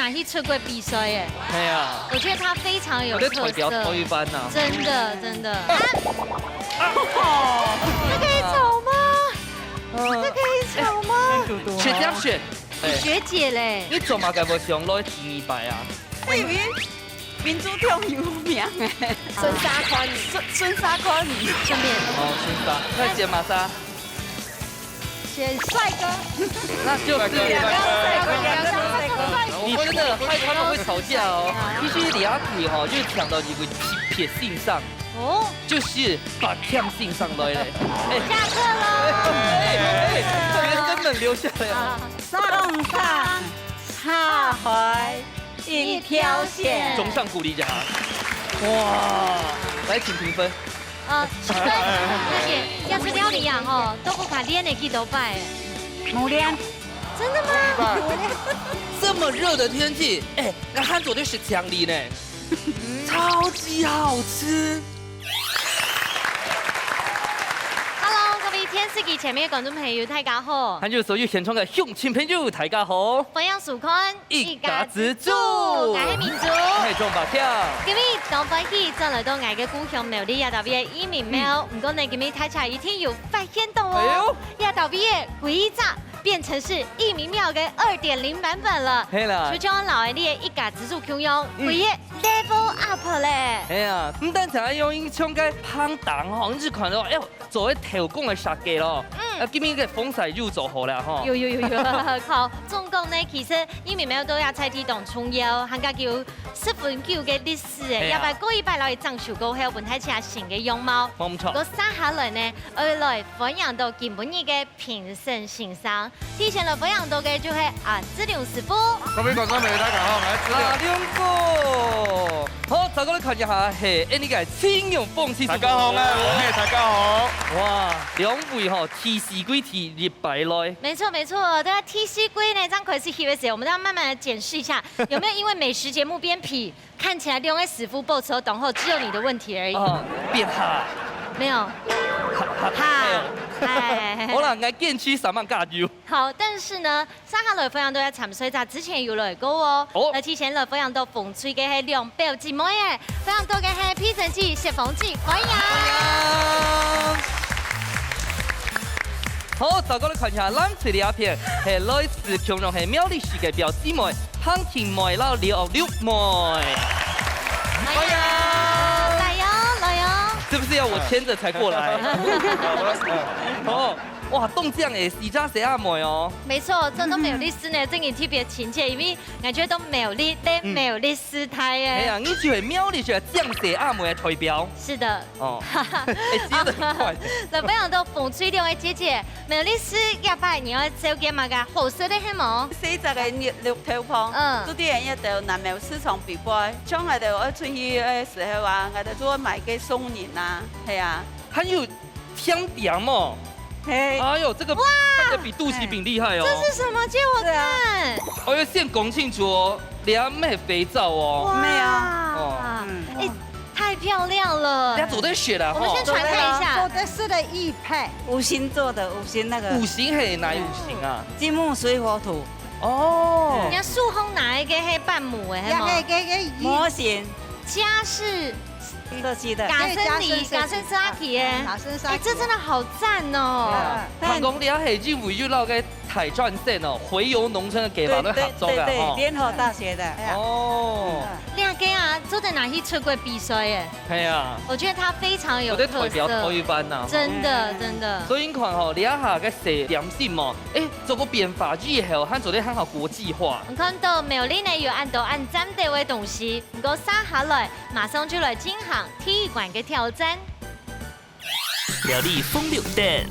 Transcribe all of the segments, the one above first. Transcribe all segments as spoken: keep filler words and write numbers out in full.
拿去出國比賽耶。係啊。我覺得他非常有特色。我在代表台灣啊。真的，真的。啊！啊！這可以走嗎？這可以走嗎？直接選。欸，學姐嘞。你做麼个會想來第二擺啊？因為民族中有名欸。孫沙寬。孫，孫沙寬。順便。哦，孫沙。那選麼儕？ 選帥哥。那就是帥哥，帥哥，帥哥，帥哥。你真的害他們會吵架哦。必須了解哈，就搶到一個特別欣賞，哦。就是把強欣賞來了。欸。下課了。欸，欸，欸，學生們留下來啊。啊。上上下海一條線。掌聲鼓勵一下。哇，來，請評分。 呃，是的，而且要是料理啊，吼，都不卡練的幾多擺。無練。真的嗎？這麼熱的天氣，欸，𠊎還做得食強力呢，超級好吃。Hello，各位電視機前面的觀眾朋友，大家好。還有所有現場的鄉親朋友，大家好。歡迎收看 一家之煮。𠊎係明珠。𠊎係鍾百強。今日當歡喜轉來到𠊎个故鄉苗栗這搭位个義民廟，嗯。毋過呢，今日大家一定有發現到哦，哎喲。這搭位个歸隻變成是義民廟个二點零版本了。係啦。就像𠊎老弟个一家之煮共樣，嗯。歸隻level up咧。係啊，毋單淨愛用像該夯檔吼，你就看到，哎喲， 做个偷工个設計咯。嗯。啊，今日个防曬又做好了吼。有，有，有，有。好，總共呢，其實義民廟都有在地當重要，還加有十分久个歷史欸，係啊。也擺過一擺來整修過後，分大家新个樣貌。無錯。該接下來呢，愛來歡迎到今晡日个評審先生。 第一先來歡迎到个就係阿志良師傅。各位觀眾朋友，大家好，𠊎係志良。志良哥。好，再過來看一下，係，𠊎俚个青龍風氣。大家好，𠊎係吳佩，大家好。哇，兩位吼，第四季第一擺來。沒錯，沒錯，對啊，第四季呢，這樣開始翕个時候，我們要慢慢地檢視一下，有沒有因為美食節目變皮， 看起來兩位師傅保持到當好，只有你的問題而已。哦，變哈。沒有。哈，哈，哈。哎喲。哎。好啦，𠊎堅持三萬加油。好，但是呢，接下來歡迎到个參賽者之前有來過哦。哦。來，提前來歡迎到紅隊个係兩表姊妹欸，歡迎到个係佩珍姊、雪鳳姊，歡迎。歡迎。好，再過來看一下藍隊這片，係來自共樣係苗栗市个表姊妹， 彭婷妹摎劉玉妹。歡迎。來喲，來喲。是不是要我牽著才過來？哦，哇，當靚欸，四隻細阿妹哦。沒錯，這都苗栗市呢，正經特別親切，因為感覺都苗栗，在苗栗市大欸。哎呀，你就係苗栗市靚細阿妹个代表。是的。 哦。欸，接得很快。來，歡迎到紅隊兩位姊姊，苗栗市這擺你愛紹介麼个好食个係無？細隻个綠豆椪，嗯。做得一到南苗市場比賽，像𠊎兜愛出去个時候啊，𠊎兜就愛買个送人啊，係啊。還有甜點哦。嘿。哎喲，這個哇，看起來比肚臍餅厲害哦。這是什麼？借我看。是啊。哎喲，先講清楚哦，這毋係肥皂哦。哇。沒有。哦。嗯。欸， 太漂亮了。人家做得選啦，我們先傳配一下。吼。做得是的，玉佩。五星做的，五星那個。五星係哪五星啊？金木水火土。哦。人家樹紅拿一個係半母欸，係嗎？也係个，个模型。家是設計的。假生理，對，假生設計。假生設計欸。假生設計。欸，這真的好讚哦。嗯。聽講你還係因為有那個 大專生哦，洄遊農村个計畫來合作个吼。對，對，對，對，聯合大學的。哦。嗯。這個啊，做得拿去出國比賽欸。係啊。我覺得他非常有特色。我在代表台灣啊。真的，嗯。真的。所以你看吼，這下个細點心哦，欸，做過變化以後，還做得很好國際化。你看到苗栗呢，有恁多恁讚个東西，毋過接下來，馬上就來進行第一關个挑戰。 料理紅綠燈。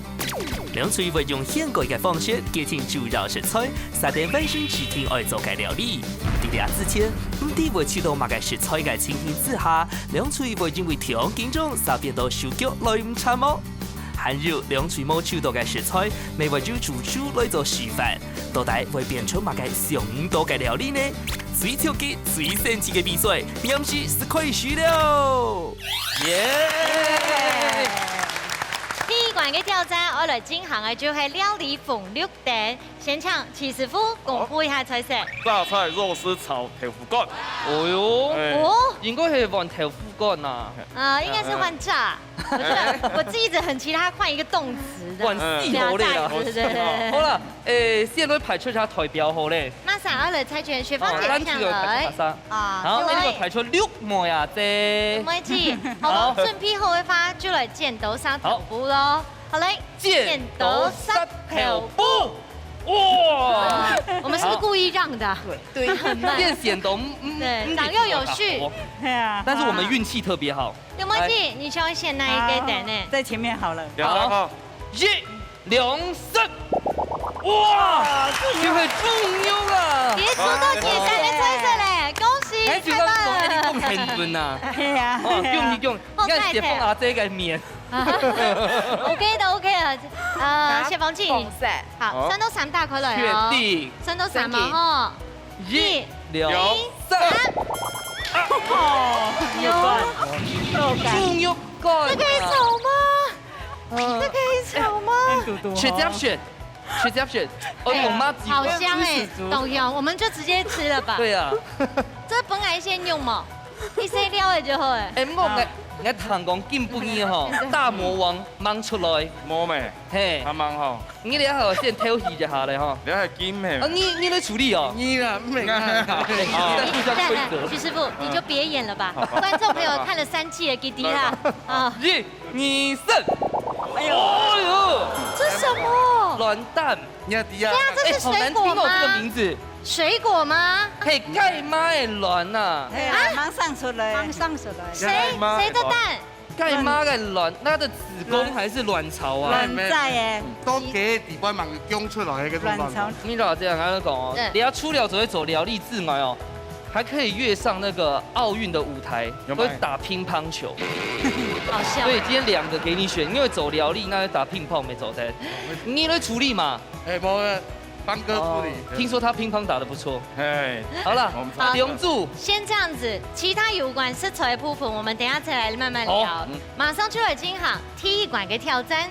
兩隊會用現改个方式決定主要食材，續等完成指定愛做个料理。在這之前，毋知會抽到麼个食材个情形之下，兩隊會因為忒緊張，續變到手腳來毋掣哦。還有，兩隊無抽到个食材，乜會有主廚來做示範，到底會變出麼个想毋到个料理呢？最刺激、最神奇个比賽，臨時就開始了！ 耶！第一關个挑戰，愛來進行个就係料理紅綠燈。先請徐師傅公布一下菜色。榨菜肉絲炒豆腐乾。哦喲，哎。哦，應該係換豆腐乾啊。呃，應該是換炸。我覺得我自己一直很期待他換一個動詞的。換四口類啦。對啊，炸一個，對，對，對。好啦，誒，先來派出一下代表好咧。馬上要來猜拳，雪芳姐哦，先上來。咱就有派出馬上。啊，好，各位。那你就派出六妹啊，這。六妹姐，好，好。準備好的話，就來剪刀石頭布咯。好，來，剪刀石頭布。 哇！我們是不是故意讓的？對，對。很慢。變顯得，嗯，嗯，對，嗯，長幼有序。對啊。但是我們運氣特別好。有沒有，來。你想選哪一個點呢？好，在前面好了。好。好。一、兩、三。哇，就係豬肉啊！別說到簡單的菜色嘞，恭喜，哎，太棒了！就係講，哎，你講很準啊。對啊。哦，恭喜，恭喜。好，你看，太棒。雪芳阿姐个面。 OK的，OK的。呃，好，雪芳姐。紅色。好，好。算到三打開來哦。確定。算到三嘛，吼。一、兩、三。哦，有。肉乾。豬肉乾啊。這可以炒嗎？嗯。這可以炒嗎？直接選，直接選。哦，哎，我媽煮的。好香哎，豬肉。懂用，我們就直接吃了吧。對啊。這本來先用嘛。 一些料的就好誒。哎，毋過𠊎，啊。𠊎聽講今晡日吼，大魔王吂出來。無咩？嘿。還吂吼。你這下先偷襲一下咧吼。你還金嘿。啊，你，你來處理哦。你啦，毋係𠊎。啊。互相推責。徐師傅，你就別演了吧。好，好。觀眾朋友看了三季的弟弟哈。來吧。啊。一、二、三。哎呦。哎呦。這什麼？卵蛋。 你看，對啊。對啊，這是水果嗎？哎，好難聽哦，這個名字。水果嗎？嘿，該麼个卵啊？哎呀，啊？吂生出來。吂生出來。誰？該麼个卵？誰的蛋？該麼个卵？那個子宮還是卵巢啊？卵在耶。嗯，到雞裡背吂降出來那個卵巢。卵巢。你知道這樣，他就講哦，對。你要除了只會走療力之外哦， 還可以躍上那個奧運的舞台，有沒有？會打乒乓球。好笑。所以今天兩個給你選，因為走療力，那打乒乓沒走的。你來處理嘛。哎，無，幫哥處理。哦，聽說他乒乓打得不錯。哎，好了，我們好，兩組。先這樣子，其他有關食材的部分，我們等一下再來慢慢聊。好。嗯。馬上就來進行第一關的挑戰。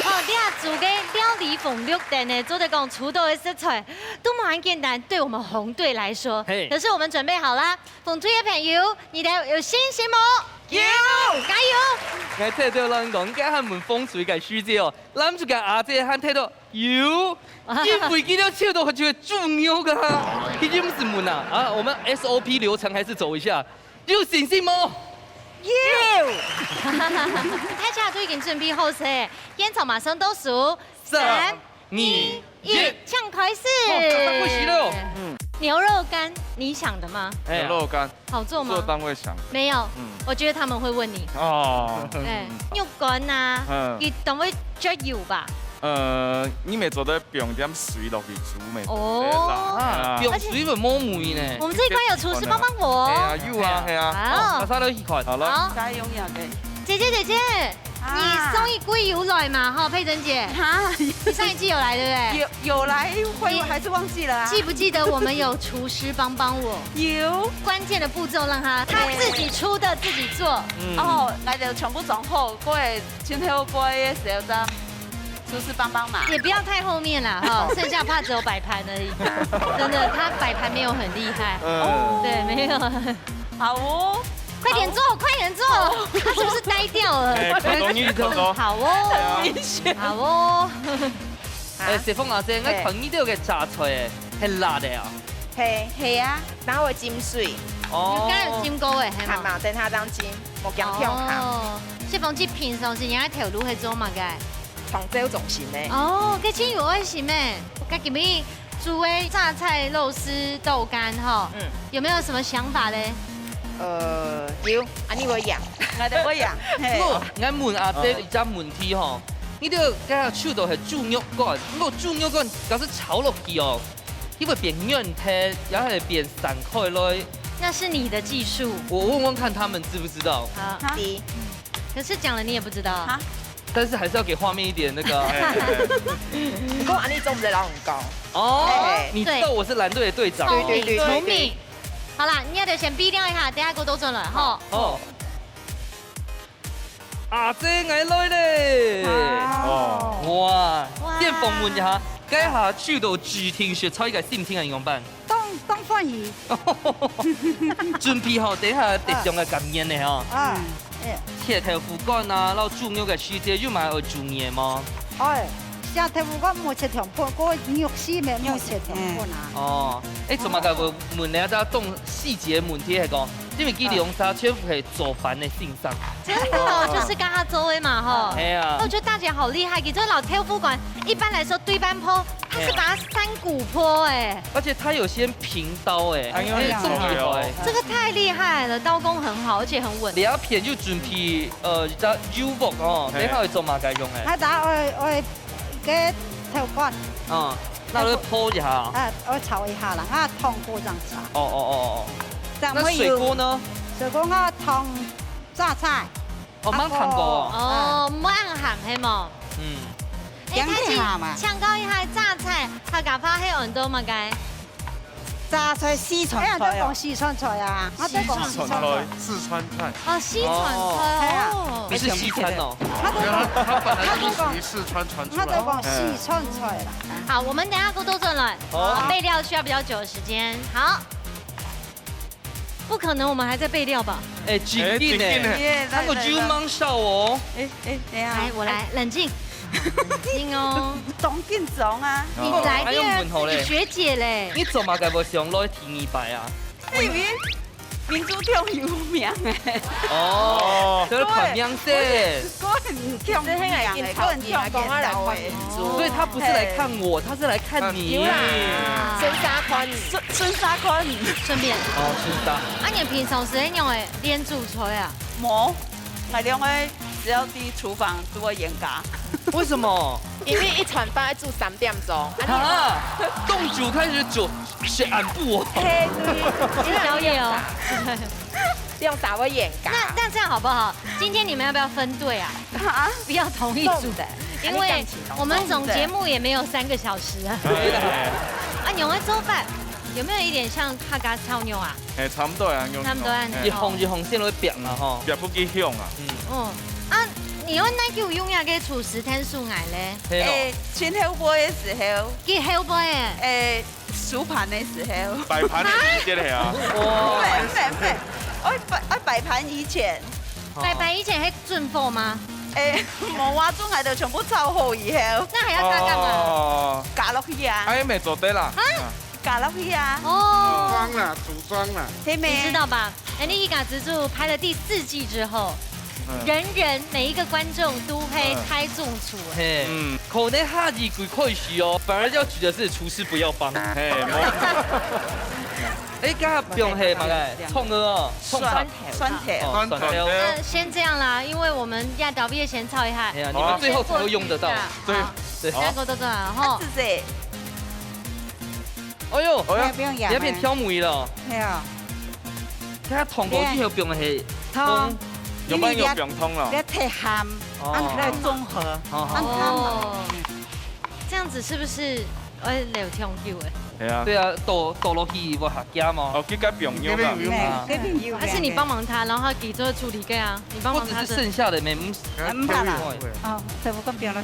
好，這組个料理紅綠燈呢，做得講出到个食材都蠻簡單，對我們紅隊來說。嘿。可是我們準備好啦，紅隊的朋友，你兜有信心無？有！加油！𠊎聽到人講，應該還問紅隊个師姐哦，男主角阿姐還聽到有，因為佢兜笑到好像豬肉个哈，佢就毋使問啊。啊，我們S O P流程還是走一下。 有信心無？有！大家都已經準備好勢，現場馬上倒數，三、三、二、二、一，一。請開始。哦，快開始了哦。嗯。牛肉乾，你想的嗎？哎呀。牛肉乾。好做嗎？做單位想。沒有，嗯。我覺得他們會問你。哦。哎，肉乾啊，嗯。佢當會較油吧？ 呃，你乜做得放點水落去煮乜做得啦。哦。啊，啊。放水會無味呢。我們這一關有廚師幫幫我哦。係啊，有啊，係啊。好。哦，馬上就去看。好了。好。加油呀，對。姐姐，姐姐，啊。你上一季有來嘛？哈，佩珍姐。哈？你上一季有來，對不對？有，有來，會，你還是忘記了啊。記不記得我們有廚師幫幫我？有。關鍵的步驟讓他，他自己出的自己做。嗯。哦，𠊎就全部裝好，過來 前頭過个時候，再廚師幫幫忙。也不要太後面啦，哈，剩下怕只有擺盤而已。真的，他擺盤沒有很厲害。嗯。對，沒有。好哦。快點做，快點做。他是不是呆掉了？哎，快點做。好哦。很明顯。好哦。哎，雪芳阿姐，𠊎看你兜个榨菜，哎，很辣的啊。 係，係啊，然後會浸水。哦。有，剛有浸過誒，係嘛？還嘛，等下正浸，莫驚忒鹹。哦，雪芳姐平常時你个頭路係做麼个？創作中心的。哦，該真有愛心誒。該今日煮个榨菜肉絲豆乾吼，嗯。有沒有什麼想法嘞？呃，有，恁呢會贏。𠊎兜會贏，係。毋過，𠊎問阿姐一隻問題吼，你兜該手都係豬肉乾，毋過豬肉乾假使炒落去哦， 佢會變軟忒，也會變散開來。那是你的技術。我問問看他們知不知道。好。哈？第一。可是講了你也不知道。哈？但是還是要給畫面一點那個。哎，哎，哎。毋過恁呢做毋得摎人講。哦，哎。你知道我是藍隊的隊長。對，對，對，對，對。聰明，聰明。好啦，你也得先逼掉一下，等下給我兜轉來，吼。哦。 阿姐，𠊎來咧！啊，哦。哇，哇。先訪問一下，該下收到指定食材个心情係仰般？當，當歡喜。準備好，等下得獎个感言个吼。啊，嗯。哎。切豆腐乾啊，摎豬肉个時節有麼个愛注意个無？哎，切豆腐乾莫切忒薄，該肉絲乜莫切忒薄啊。嗯。哦，哎，做麼个會問你這種細節問題係講，因為佢兩儕全部係做飯个先生。真的哦，就是剛剛座位嘛，吼。哎呀。我覺得大姐好厲害，佢這老豆腐乾，一般來說對半剖，她是把它三股剖，哎。而且她有先平刀，哎，哎，哎，這麼厲害。這個太厲害了，刀工很好，而且很穩。你這片又準備，呃，一隻油鑊哦，嘿。等下愛做麼个用个？啊，等下愛，愛个豆乾。嗯，該愛泡一下啊。啊，愛炒一下啦，啊，燙過正炒。哦，哦，哦，哦。正會有。那水鍋呢？水鍋啊，燙榨菜。 哦，燜糖果哦。哦，燜鹹係無？嗯。哎，太太，請教一下，榨菜，客家話係安到麼个？榨菜四川菜哦。哎，都講四川菜啊，我都講四川菜。四川菜。哦，四川菜哦。哦。不是西餐哦。他都講，他本來就是屬於四川傳出來。他都講四川菜啦。好，我們等一下過倒轉來，好。備料需要比較久的時間。好。 不可能，我們還在備料吧？哎，真緊呢，哎，真緊呢。耶，來，來，來。還有油芒燒哦。哎，哎，等一下。來，我來，哎。冷靜。冷靜哦。當緊張啊。你來電，還用問候嘞？你學姐嘞。你做麼个會想來第二擺啊？因為民族中有名哎。哦，這個看名聲。對。 我很強，其實很強，很強，講話來看民族。所以他不是來看我，他是來看你。有啦，順續看你。順，順續看你。順便。哦，順續。啊，你平常時會用來練煮菜啊？無，𠊎兩個只要在廚房都會冤家。為什麼？因為一餐飯要煮三點鐘，啊，你啊，當晝開始煮，食暗晡哦。嘿，對，宵夜哦。這樣才會冤家。那，那這樣好不好？ 今天你們要不要分隊啊？啊？不要同一組，分的。因為我們總節目也沒有三個小時啊。對啦。啊，你會做飯，有沒有一點像客家炒肉啊？哎，差不多啊，用差不多啊。哎。一行一行線會變嘛，吼。變不幾香啊。嗯。哦，啊，你會哪久用那個廚師攤手藝嘞？係咯。哎，前後背的時候。佢後背的。哎， 收盤的時候。擺盤的時間係啊。哇。毋係，毋係，毋係，愛擺，愛擺盤以前。哦。擺盤以前係準火嗎？哎，無啊，準𠊎兜全部炒好以後。那還要他幹嘛？哦。加落去啊。哎，也做得啦。啊？加落去啊。哦。組裝啦，組裝啦。係咩？你知道吧？ 哎，你一家之煮拍了第四季之後，嗯。人人每一個觀眾都會猜中廚。嗯。嘿，嗯。可能下一季開始哦，反而要指的是廚師不要幫。嘿，無。哎，剛剛放係麼个？蔥仔哦，蔥蒜頭。蒜頭。哦，蒜頭。蒜頭。那先這樣啦，因為我們要調味先炒一下。哎呀，你們最後才會用得到。先過去一下。對。好，對。先過去啊，吼。啊，姐姐。 哎喲，哎喲，不用揚啊。你那片挑尾了。係啊。佢糖果之後放係湯。湯。有沒有放湯了？你要太鹹，哦。恁來中和，哦。恁湯。哦。這樣子是不是會留長久欸？係啊。對啊，倒，倒落去會合家嘛。哦，這個不用用啊。這邊不用啊。哎，這邊有。還是你幫忙他，然後他自己做處理，對啊，你幫忙他。或者是剩下的沒，嗯，嗯，不怕啦。哦，這不夠不要了。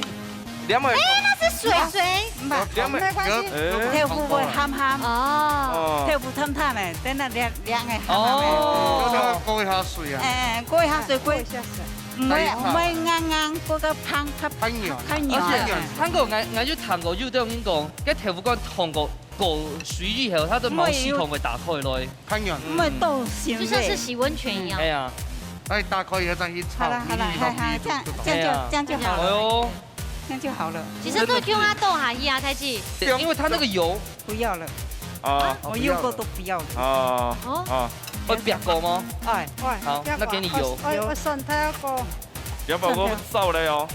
兩位。哎，那是水，水。毋怕，兩位，沒關係。哎。豆腐會鹹鹹。哦。豆腐淡淡的，等下涼，涼的鹹鹹的。哦。過一下水啊。哎，過一下水，過一下水。毋會，毋會硬硬，過較芳，較，較軟。較軟。而且，糖果，𠊎，𠊎有糖果，有這種講，該豆腐乾糖果過水以後，它的毛細孔會打開來。較軟。毋會到心裡。就像是洗溫泉一樣。哎呀。哎，打開以後再去炒，好了，好了，你，你，好，好，你，這樣，這樣就，哎呀。這樣就好了。哎喲。 這樣就好了。其實都用啊，倒下去啊，太子。因為它那個油。不要了。啊。我用過都不要了。啊。哦。啊。會煏過嗎？哎。好，那給你油。哎，哎，蒜頭過。要不然我燒了哦。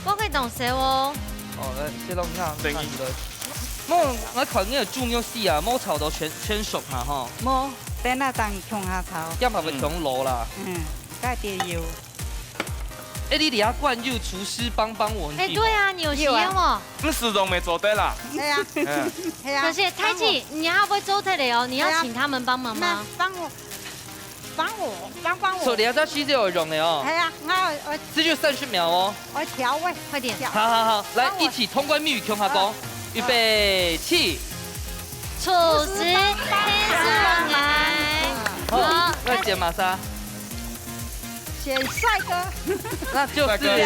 我可以動手哦。哦，來，先弄那，等一下。看你的。莫，我看你的豬肉絲啊，莫炒到全，全熟嘛，吼。無，等下當共下炒。要麼會全老啦。嗯，加點油。 哎，你底下灌有廚師幫幫我，哎，對啊，你有實驗哦。有啊。那始終沒做對啦。對啊。嗯。對啊。可是太子，你還會做菜的哦，你要請他們幫忙嗎？對啊。那幫我。帮我，帮帮我。手里要到西子有用的哦。哎呀，那我只有三十秒哦。我调味，快点。调。好好好，来，帮我。一起通关密语，共下讲。好。预备，起。厨师天使来。好，好，那选马莎。选帅哥。那就是帅哥，帅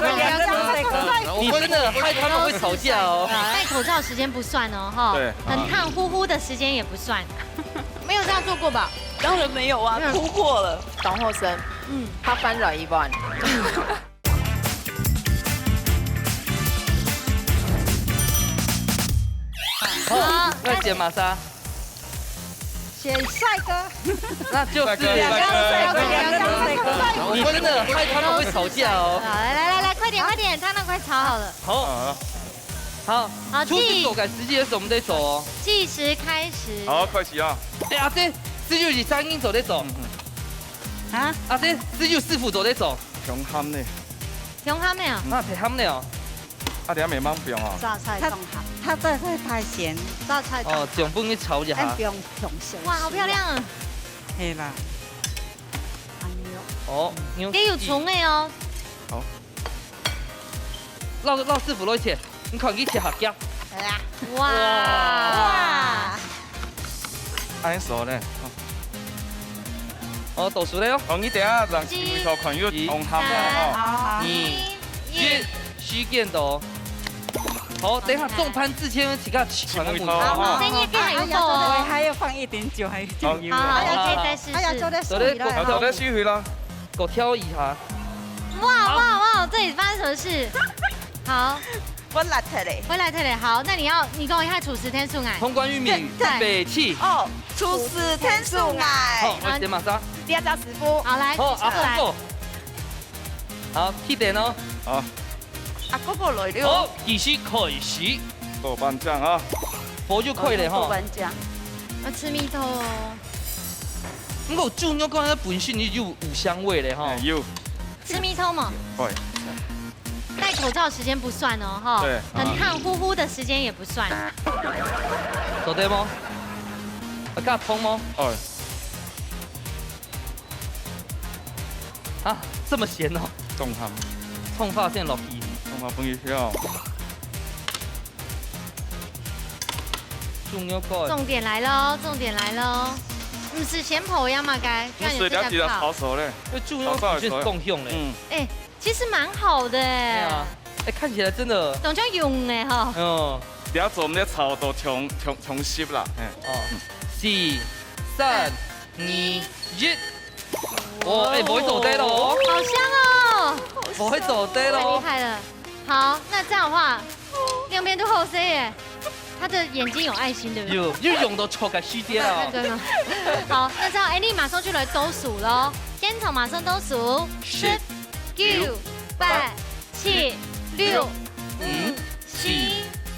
哥，帅哥，帅哥。你真的害他们会吵架哦。戴口罩时间不算哦，哈。对。很烫呼呼的时间也不算。没有这样做过吧？当然没有啊，嗯。哭过了。董后生，嗯。他翻了一半。好，那选马莎。选帅哥。那就是帅哥，帅哥，帅哥。你真的害他们会吵架哦。好，来来来来，快点快点，他们快吵好了。好。好。好，好，出去走个时间是我们在走哦。计时开始。好，开始啊。哎，阿姐，这就是声音走在走。嗯嗯。啊？阿姐，这就是师傅走在走。雄ham呢？雄ham呢？啊，太ham了哦。啊，等下慢慢放哦。榨菜冻蛤。他，他榨菜太咸。榨菜冻。哦，总不能炒一下。哎，不用，不用咸。哇，好漂亮啊！黑啦。哎呦。哦，你有，这有虫的哦。好。 老，老师傅落去切，你看佢切下夾。哇！哇！恁熟呢？哦，倒数了哦。哦，你等下让佢回头看，有同行的哦。二、一，时间到。好，等一下送盘之前，自家去看个问题。好，好，好。这个还有够哦。还要放一点酒，还有酒。好，好，好，可以再试试。哎呀，做得收回来。好，做得收回啦。给我挑一下。哇，哇，哇，这里发生什么事？好。 我来提嘞。我来提嘞，好，那你要，你跟我一下厨师天数哎。通关玉米，对，对。预备起。哦，厨师天数哎。好，我先马上。第二家师傅。好，来，好，阿叔叔。好，起点哦。好。啊，哥哥来了。好，计时开始。豆瓣酱啊。火就开了哈。豆瓣酱。要吃蜜豆哦。不过猪肉干它本身就有，有香味嘞哈。哎，有。吃蜜豆嘛。对。 戴口罩时间不算哦，哈。对。很烫呼呼的时间也不算。做得吗？啊，加葱吗？哦。啊，这么咸哦。重汤。葱花先落去。重汤放进去哦。猪肉干。重点来喽，重点来喽。不是咸口一样嘛，该，不是，了解了，炒熟嘞。那猪肉干就是够香嘞。嗯。哎， 其实蛮好的哎。对啊，哎，看起来真的。当像用的哈。嗯。等下做毋得炒到重，重，重濕啦。嗯。哦，四、三、二、一。哦，哎，不会走呆了哦。好香哦。不会走呆了哦。太厉害了。好，那这样的话，两边都好吃耶。 他的眼睛有爱心，对不对？有，又用到错个时间了。真的。好，那这样，哎，你马上就来倒数咯。现场马上倒数，十、九、八、七、六、五、四、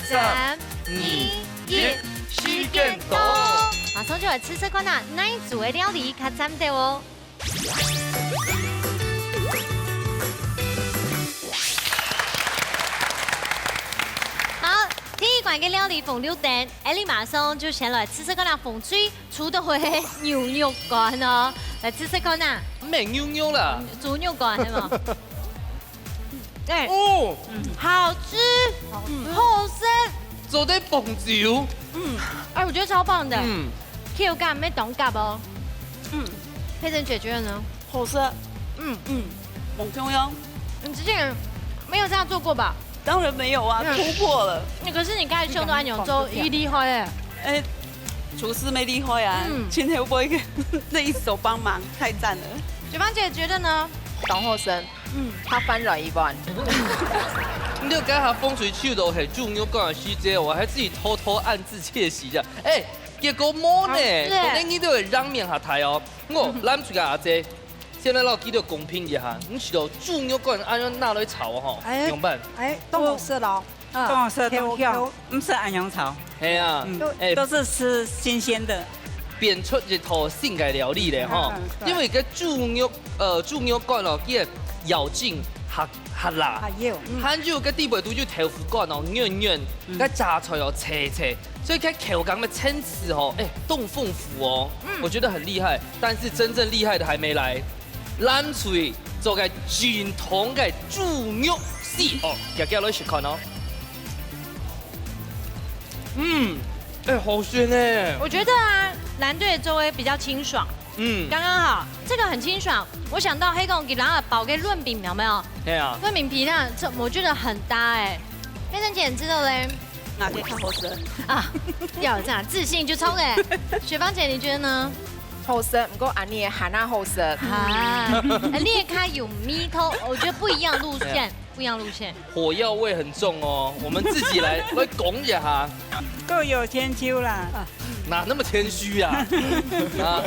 三、二、一，时间到。马上就来试试看啊，哪一组的料理较赞的哦。 好，第一关个料理紅綠燈，艾莉馬上就先來試試看啊，紅隊煮个會牛肉乾哦，來試試看啊。毋係牛肉啦。嗯，豬肉乾係無？哎，哦，嗯，好吃，嗯，好食。做得放酒。嗯，哎，我觉得超棒的。嗯，口感乜當合哦。嗯，佩珍姐觉得呢？ 好食。嗯，嗯，無共樣。你之前没有这样做过吧？当然没有啊，嗯，哭过了。那可是你刚才秀到按钮之后，一厉害哎。哎，厨师没厉害啊，嗯，今天会不会那一手帮忙，太赞了。雪芳姐觉得呢？当好生，嗯，他翻了一半。你就刚好风水去的，嘿，猪肉干的时节，我还自己偷偷暗自窃喜一下。哎，结果没呢，好吃哎。昨天你都有让面下台哦。 我，咱自家阿姐，先來摎佢兜公平一下，你試著豬肉乾恁樣拿來炒吼，哎，仰般？哎，當好食咯。嗯，當好食，當香，毋使恁樣炒。係啊，嗯，哎，都是吃新鲜的。變出一道新个料理咧吼，嗯，嗯，對。因為个豬肉，呃，豬肉乾哦，佢个咬勁較較辣。啊，有，嗯，還有个底背都有豆腐乾哦，軟軟，該榨菜哦，脆脆，所以該口感个層次哦，哎，當豐富哦，我覺得很厲害。但是真正厲害的還沒來，藍隊做个正統个豬肉絲哦，大家來試看哦。嗯，哎，好鮮哎。我覺得啊，藍隊的滋味比較清爽，嗯，剛剛好，這個很清爽。我想到黑公雞，然後包个潤餅有沒有？哎呀，潤餅皮那，這我覺得很搭哎。佩珍姐，你知道嘞？哪天看好吃？啊，要有這樣自信就衝哎。雪芳姐，你覺得呢？好食，毋過恁呢還較好食。啊，你也看有米頭，我覺得不一樣路線，不一樣路線。火藥味很重哦。我們自己來來講一下哈，各有千秋啦。哪那麼謙虛呀？啊，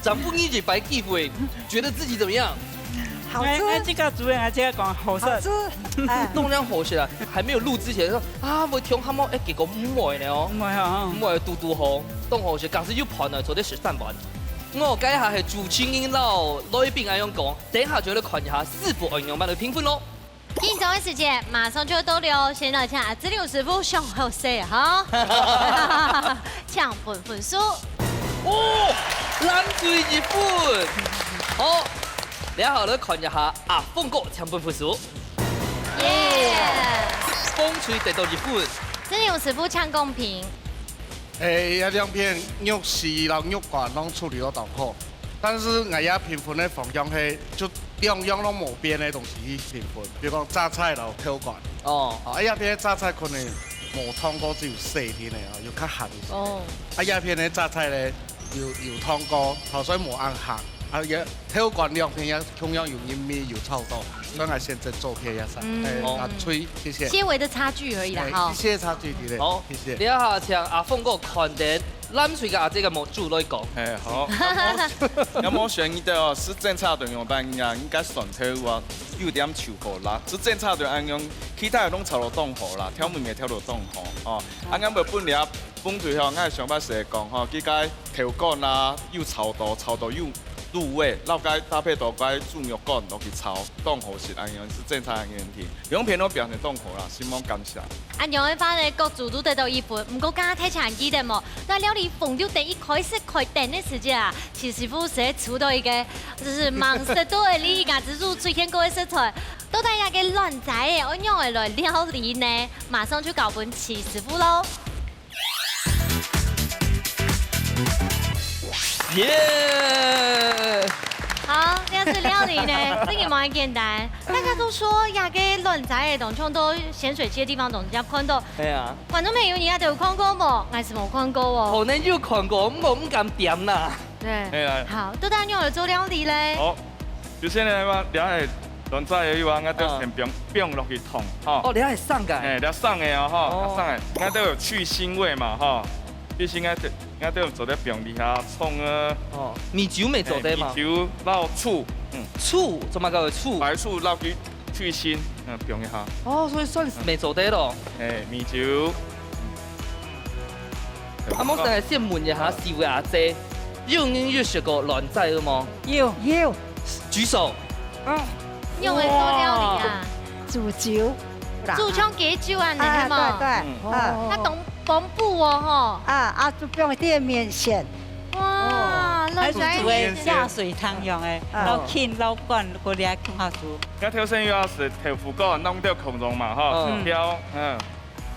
掌握一擺機會，覺得自己怎麼樣？好吃。哎，哎，這個主任啊，這個講好食。好吃，哎，弄這樣好食啊，還沒有錄之前說啊，會忒鹹哦，哎，結果毋會呢哦，毋會吼。毋會，堵堵好，當好食，假使有盤呢，做得食三碗。我該下係主持人摎來賓恁樣講，等一下就來看一下師傅愛仰般來評分咯。緊張个時節馬上就要到了，先來請阿志龍師傅上好勢哈，請分分數。哦，藍隊一分。好，然後來看一下阿峰哥請分分數。耶！紅隊得到一分。志龍師傅請公平。誒，這兩片肉絲摎肉乾攏處理到當好，但是𠊎這評分个方向係就兩樣攏無變个東西去評分，比如講榨菜摎豆乾。哦，啊，這片榨菜可能無燙過，只有洗定个哦，有較鹹一些。哦，啊，這片个榨菜呢，有有燙過，好，所以無恁鹹。啊，也豆乾兩片也共樣有入味，有炒到，所以𠊎選擇左片這三。嗯誒，啊，推，謝謝。些微的差距而已啦哈誒，一。些差距的，好，謝謝。這下請阿峰哥看等藍隊个阿姐个目珠來講。哎，好。有無選一个哦？係爭差對樣般呀，應該選豆啊，有點臭口啦。係爭差對恁樣，其他人攏炒到當好啦，調味也調到當好哦。啊，𠊎會分了紅隊吼，𠊎想法係講吼，佢个豆乾啊，有炒到，炒到有入味，然後該搭配到該豬肉乾落去炒，當好食恁樣，係爭差恁樣問題。兩片都表現當好啦，希望感謝。 恁樣个話呢，各組都得到一分。毋過剛剛大家還記得無？在料理紅隊等一開始開燈个時節啊，徐師傅係出到一個，就是盲食到个，你牙齒入出現過个食材。到底這個卵仔仔愛仰仔來料理呢？馬上就交分徐師傅咯。耶！好，這次料理呢，真个無恁簡單。大家都說這個卵仔仔當像到鹹水雞个地方當常看到，哎呀，觀眾朋友，你兜有看過無？𠊎係無看過哦。可能有看過，毋過毋敢點啦。對，哎呀好，到底仰仔做料理咧？好，首先呢，這係卵仔仔啊，𠊎兜先放放落去燙，吼。哦，你還上个？哎，這生个哦，吼，哦這生个，𠊎兜有去腥味嘛，吼。去腥个，𠊎兜做得放一下蔥啊，哦，米酒乜做得嘛哎，米？酒摎醋，嗯，醋，做麼个有醋？白醋摎佢去腥，嗯，放一下。哦，所以算係乜做得咯。哎，米酒。啊，我想先問一下，四位阿姐，有人有食過卵仔仔無？有有，舉手。仰仔做料理啊？煮酒啦。煮像雞酒啊，你啊，看嘛。對對，啊那當豐富哦吼。啊啊，就放一點麵線。哇，卵仔煮个下水湯樣个，啊然後浸老罐過來共下煮。該頭先有啊，係豆腐乾，弄到空中嘛，吼，嗯挑，嗯，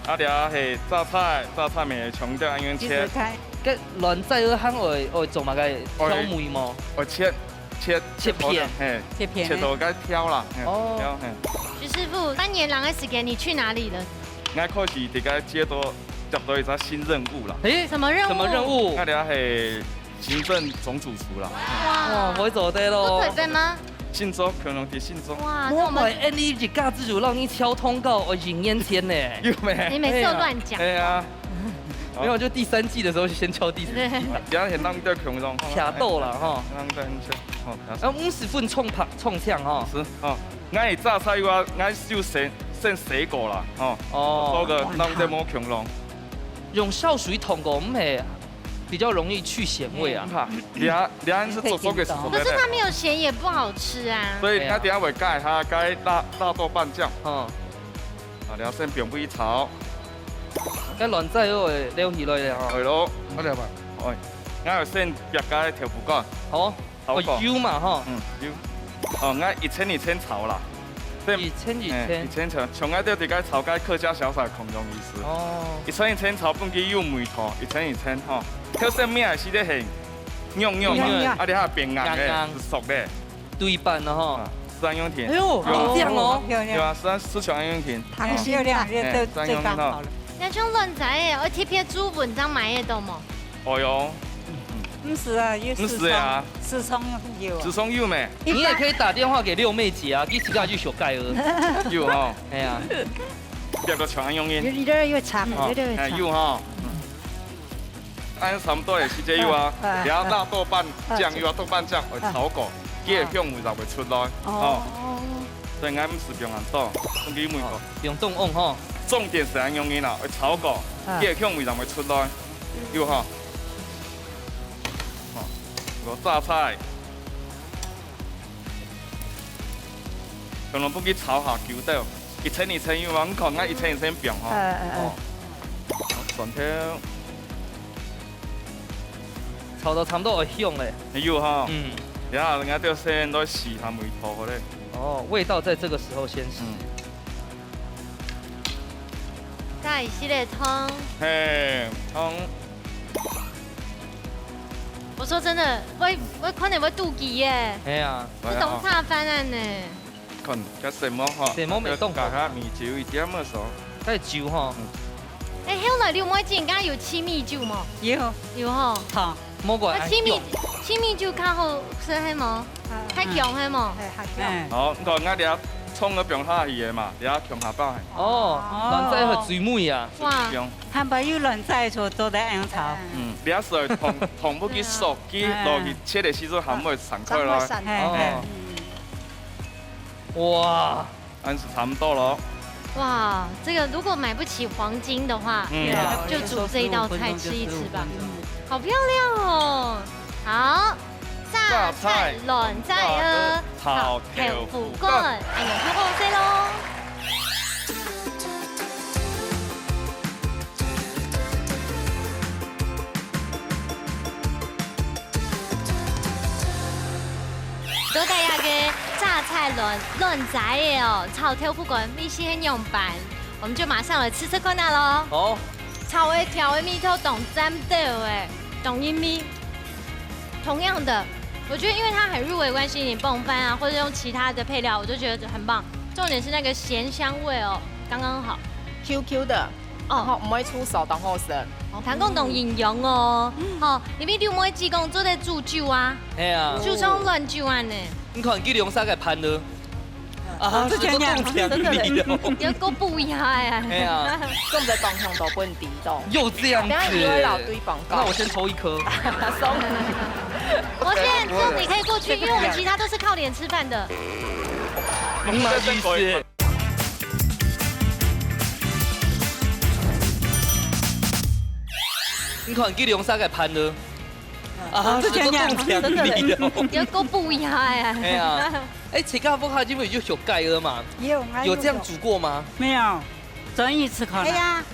啊，這係榨菜，榨菜乜像這樣切其實，看該卵仔仔還愛愛做麼个調味無？哦，切切切片嘿，切片切到該挑啦，嘿哦挑，嘿。徐師傅，半年來个時間，你去哪裡了？𠊎開始在該街頭接到一隻新任務啦。誒，什麼任務？什麼任務𠊎？這係行政總主廚啦。哇哇，，會做得不咯可。能嗎？新竹，可能在新竹。哇，我那我們會，哎，你一家之主讓你敲通告，我一年前呢。有沒？你每次都亂講。哎呀，沒有，就第三季的時候就先敲第四季嘛。這樣很浪費空中。卡到了哈。浪費很久。哦，然後五十分衝拍衝槍哈。是哦，𠊎係榨菜个話，𠊎就先先洗過啦，吼。哦做个弄得無空弄。用燒水燙過，毋係比較容易去鹹味啊。嗯，你看，你還，你還是做手給做出來的。可是它沒有鹹也不好吃啊。所以你看，等一下會加一下，加辣，辣豆瓣醬。嗯。啊，你要先放入去炒。該卵仔都會撈起來了哈。對咯。好了吧？哎，你要先煏該豆腐乾。好。 炒過。哦，油嘛，吼。嗯，油。哦，𠊎一層一層炒啦。對。一層一層。哎，一層一層，像𠊎兜在該炒該客家小炒同樣意思。哦。一層一層炒，分佢有味道，一層一層，吼。頭先咩係得很軟軟嘛，軟軟。啊，你還變硬个，硬硬。熟个。對半了，吼。啊，是恁樣甜。哎呦，有啊。好香哦。有啊，是啊，是像恁樣甜。溏心蛋。哎，漂亮，這，哎，這，這剛好了。像卵仔个，愛特別煮文章買得到無？ 哦喲。毋使啊，有毋使啊。時常，時常有啊。時常有咩？你也可以打電話給六妹姐啊，佢自家就小蓋哦。有吼。哎呀。這個全用音。有，有點又長，哦，有點又長。哎，有吼。嗯。哎，差不多也是這有啊。哎，哎，然後辣豆瓣醬，哎，有啊，豆瓣醬，哎，炒過，哎，佢个香味就會出來。哦。哦。所以𠊎毋使放恁多，分佢味道。哦，放當旺吼。重點係恁樣个啦，愛炒過，哎，佢个香味就會出來。 有哈。哦，有榨菜。可能分佢炒下久兜，一層一層有啊，你看，𠊎一層一層放哈。哎，哎，哎。哦。蒜頭。炒到差不多會香咧。有哈。嗯。然後人家就先來試下味道好咧。哦，味道在這個時候先試。嗯。 加一息个糖。嘿，糖。我說真的，𠊎，𠊎看了𠊎肚飢耶。哎呀。這當差飯啊呢。看，這什麼哈？什麼沒動過？加下米酒一點麼事。再酒哈。嗯。哎，後來六妹姐應該有試米酒無？有。有吼。好。 無怪恁強。啊，試米，試米酒較好食係無？啊。較強係無？哎，較強。哎。好，你看，𠊎這蔥都放下去个嘛，這共下包係。哦，哦。卵仔和水母啊。哇。放。還無有卵仔就做得恁樣炒。嗯，這係糖，糖不去熟，去落去切个時候還會散開來。散開，散開。哎，哎。哦。哇。 恁樣差不多咯。哇，這個如果買不起黃金的話，嗯。就煮這一道菜吃一吃吧。好漂亮哦！好，榨菜卵仔啊，炒豆腐乾，恁樣就好勢咯。 到底這個榨菜卵，卵仔个哦，炒豆腐乾，味緒係仰般？我們就馬上來吃吃看啊咯。好。炒个調个味道當讚到哎，當入味。同樣的，我覺得因為它很入味的關係，你傍飯啊，或者用其他的配料，我就覺得很棒。重點是那個鹹香味哦，剛剛好。Q Q的。 哦。然後毋會出手，當好食。哦，聽講當營養哦。嗯。吼，因為你有無試講做得煮酒啊？係啊。煮成卵酒恁呢。你看，佢兩儕个盤呢？啊，哦，這就當甜蜜哦。有夠不一樣哎。係啊。做毋得當香到分你知道。又這樣子。等下以後老對廣告。那我先抽一顆。送。我現在送你可以過去，因為我們其他都是靠臉吃飯的。什麼意思？ 你看，佢兩儕个盤呢？啊，啊，這就當甜蜜哦。有夠不一樣哎。係啊。哎，自家屋下因為有小蓋仔嘛，有，還有有這樣煮過嗎？沒有，轉一次看啊。哎呀。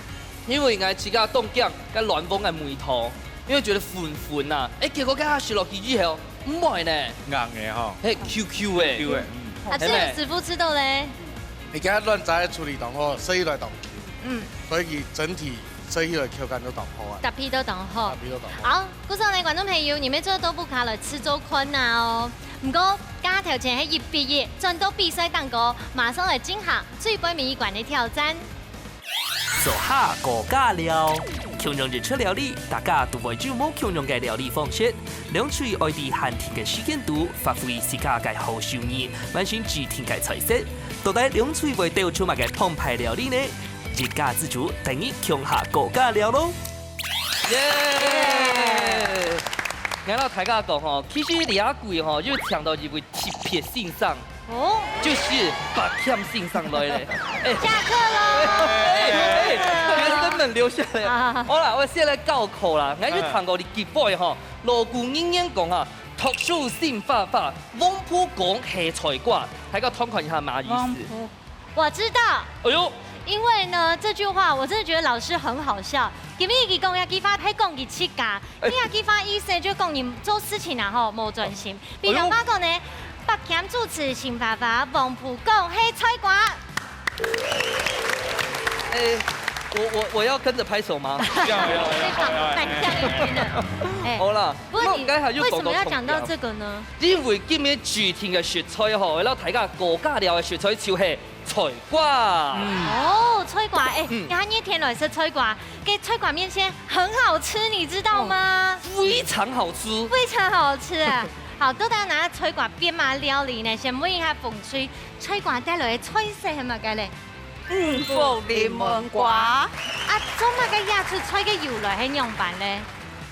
因為𠊎自家當驚該卵黃个味道，因為覺得粉粉啊。哎，結果該下食落去以後，毋會呢。硬个吼。嘿，Q Q个。Q Q个，嗯。啊，係咩？這個師傅試著咧？ 你看卵仔處理當好，食起來當Q，嗯。所以佢整體食起來口感都當好啊。搭配都當好。搭配都當好。好，故所呢，觀眾朋友，你們做豆腐乾來試做看啊哦。毋過，加頭前係一比一，轉到比賽當中，馬上來進行最尾一關个挑戰。做下高價料，共樣一出料理，大家都會有無共樣个料理方式。 兩隊愛在限定个時間肚，發揮自家个好手藝，完成指定个菜色。到底兩隊會鬥出麼个澎湃料理呢？一家之煮，等你共下高價料咯！耶！𠊎摎大家講吼，其實這回吼，又請到一位特別先生，哦，就是白欠先生來咧。哎，下課了。哎，哎，學生們留下來。啊。好啦，𠊎先來考考啦。𠊎就聽過你幾擺吼，老古人言講啊，讀書心花花，黃浦江係菜瓜。大家聽看一下麼意思？黃浦，我知道。哎喲，因為呢，這句話我真的覺得老師很好笑。因為佢講這句話，還講佢自家，哎。你這句話意思就講你做事情啊吼，無專心。 比如話講呢，白兼主持心花花，黃浦江係菜瓜。哎，我，我，我要跟著拍手嗎？要，要，要，要，要。白兼一軍的。哎，好啦，不過你那我剛才又為什麼要講到這個呢？講到菜瓜。因為今日指定个食材吼，𠊎摎大家高價聊个食材就係 菜瓜。嗯。哦，菜瓜，哎，嗯。你看熱天來食菜瓜，該菜瓜麵線很好吃，你知道嗎？哦，非常好吃。非常好吃啊。好，到底拿菜瓜變麼料理呢？先問一下紅隊，菜瓜帶來个菜色係麼个咧？五福臨門瓜。啊，做麼个這出菜个由來係仰般咧？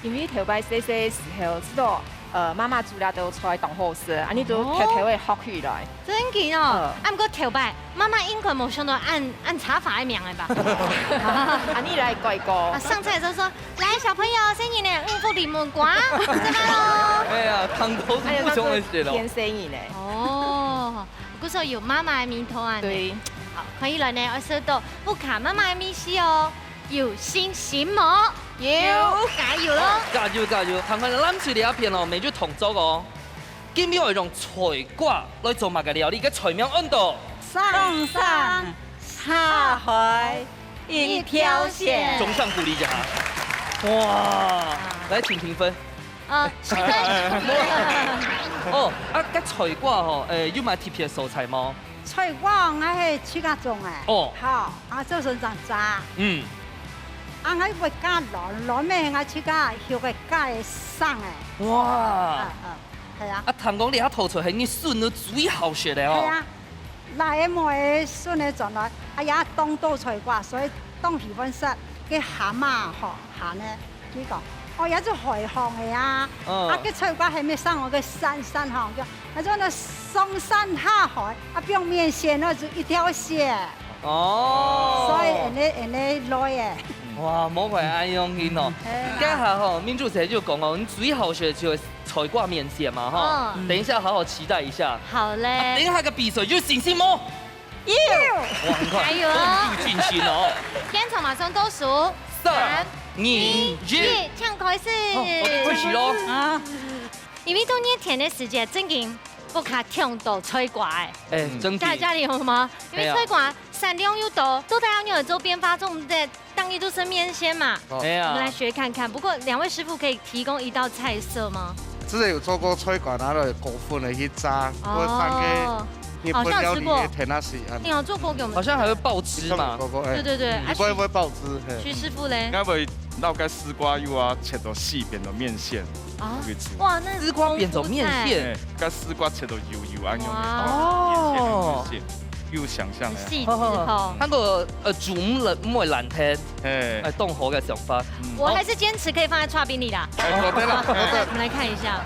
因為頭擺細細个時候，知道，呃，媽媽煮了道菜當好食，恁呢就偷偷个學起來。哦。 真个哦。嗯。啊，毋過頭擺，媽媽應該無想到恁，恁差法个名个吧？啊，你來改過。啊，上菜的時候說：「來，小朋友，先飲點五福臨門瓜，這邊哦。」哎呀，湯頭是不想的寫了。哎呀，那是騙生意呢。哦，故所有媽媽的名頭啊。對。好，可以了呢，我收到不卡媽媽的米西哦。 有信心無？有。加油咯！加油，加油！看看藍隊這片哦，乜就動作哦。今日愛用菜瓜來做麼个料理？該菜名安到？上山下海一條線。掌聲鼓勵一下。哇！來，請評分。呃，十分。哦，啊，該菜瓜吼，誒，有麼特別个所在無？ 菜瓜𠊎係自家種个。哦。好，啊，做成長渣。嗯。啊，𠊎會加卵，卵咩𠊎自家畜个家个生个。哇。嗯，嗯，係啊。啊，聽講這下頭菜係你孫女最好食个哦。係啊，倈仔妹孫仔轉來，哎呀，當多菜瓜，所以當喜歡食。該蝦米吼，蝦呢？ 佢講：「哦，這就海項个啊。」嗯。啊，該菜瓜還沒上我个山，山項，就，他說呢，上山下海，啊，放麵線，那就一條線。哦。所以，恁呢，恁呢來个。哇，莫怪恁用心哦。嗯。該下吼，明珠姐就講哦，你最好食就係菜瓜麵線嘛，哈。嗯。等一下好好期待一下。好嘞。啊，等一下个比賽有信心無？ 有。哇，你看，加油哦！動作盡新哦。現場馬上倒數，三、三、二、二、一，一，請開始。哦，開始咯。啊。因為到熱天个時節，正經屋下搶到菜瓜誒。哎，嗯。真的。家，家裡有嗎？因為菜瓜產量又多，哎呀。到底愛仰般做變化，做毋得 當然都是麵線嘛。哦。哎呀。我們來學看看。不過兩位師傅可以提供一道菜色嗎？之前有做過菜瓜，拿來裹粉的去炸，哦。或者放个，哦，你分料理的甜那些，嗯。你有做過給我們吃？好像還會爆汁嘛。你做過，哎。對，對，對，你會不會爆汁？嘿。徐師傅嘞？應該會摎該絲瓜幼啊，切到細，變到麵線，哦。可以吃。哇，那絲瓜變做麵線。豐富菜。哎，該絲瓜切到幼幼，恁樣。哇。哦。麵線，麵線。 有想像哎。很細緻吼。還過，呃，煮毋會，毋會爛忒，哎。哎，當好个想法。嗯。我還是堅持可以放在刨冰裡啦。哎，做得了，做得了。我們來看一下。